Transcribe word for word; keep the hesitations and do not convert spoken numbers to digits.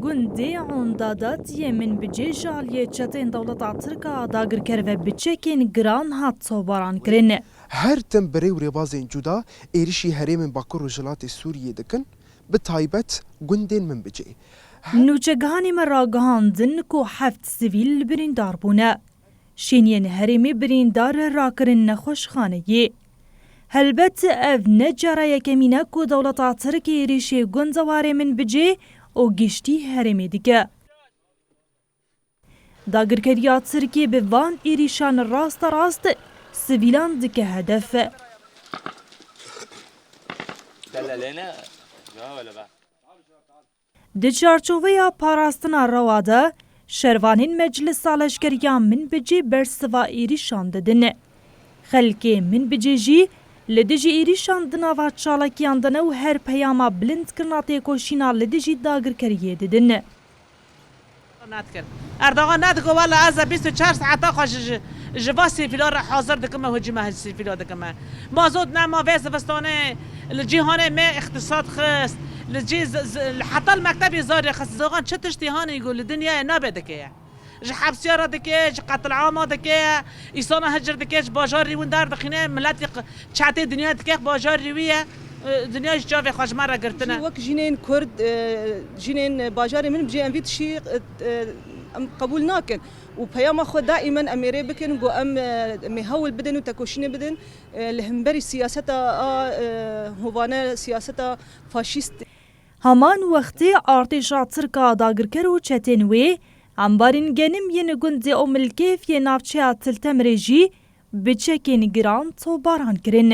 Gundê Ondada yê Minbicê ji aliyê çetên dewleta Tirk a dagirker ve bi çekên giran hat tobaran kirin. Her tim bi rê û rêbazên cuda êrişî herêmên Bakur Rojhilatê Sûriyê dikin, bi taybet gundên Minbicê. Nûçegihanê me ragihandin ku heft sivîl birîndar bûne. Şêniyên herêmê birîndar rakirin nexweşxaneyê. Helbet ev ne cara yekemîn e ku dewleta Tirk êrişê gundewarê Minbicê û giştî herêmê dike. Dagirkeriya Tirkiyê bi van êrîşan rasterast sivîlan dike hedef. Di çarçoveya parastina rewa de, şervanên Meclisa Leşkeriya Minbicê bersiva êrîşan didin. Xelkê Minbicê jî li dijî êrîşan di nava çalakiyan de ne û her peyama bilindkirina têkoşîna li dijî dagirkeriyê didin. Nedikin. Erdogan nedigo, wela ez e bîst û çar saeta xwe ji, ji, ji va sîvîla re hazir dikime, hicûma sîvîla dikime. Mazot nema vê zivistanê li cîhanê me îqtisad xist, li cî z-, z-, li heta li mektebê zarê xist. Zogan çi tiştî hanî ku li dinyayê nabe dike ye. Ji hepsiya re dike, ji qetilama dike, îsana hicr dike, ji bajarî win derdixîne, miletî q-, çetê dinya dike, bajarî wî ye. E, dinya ji çavê xwe ji me re girtine. Jî wek jinên Kurd, e, jinên bajarê min, cî em vî tişî, e, e, em qebûl nakin. Û peyama xwe daîmen em ê rê bikin, ku em, e, em ê hewl bidin û tekoşînê bidin, e, li hemberî siyaseta a, e, hovane, siyaseta faşîst. Heman wextê artêşa Tirk a dagirker û çetên wê, embarên genim yên gundê Omilkêf yê navçeya Til Temirê jî bi çekên giran tobaran kirin.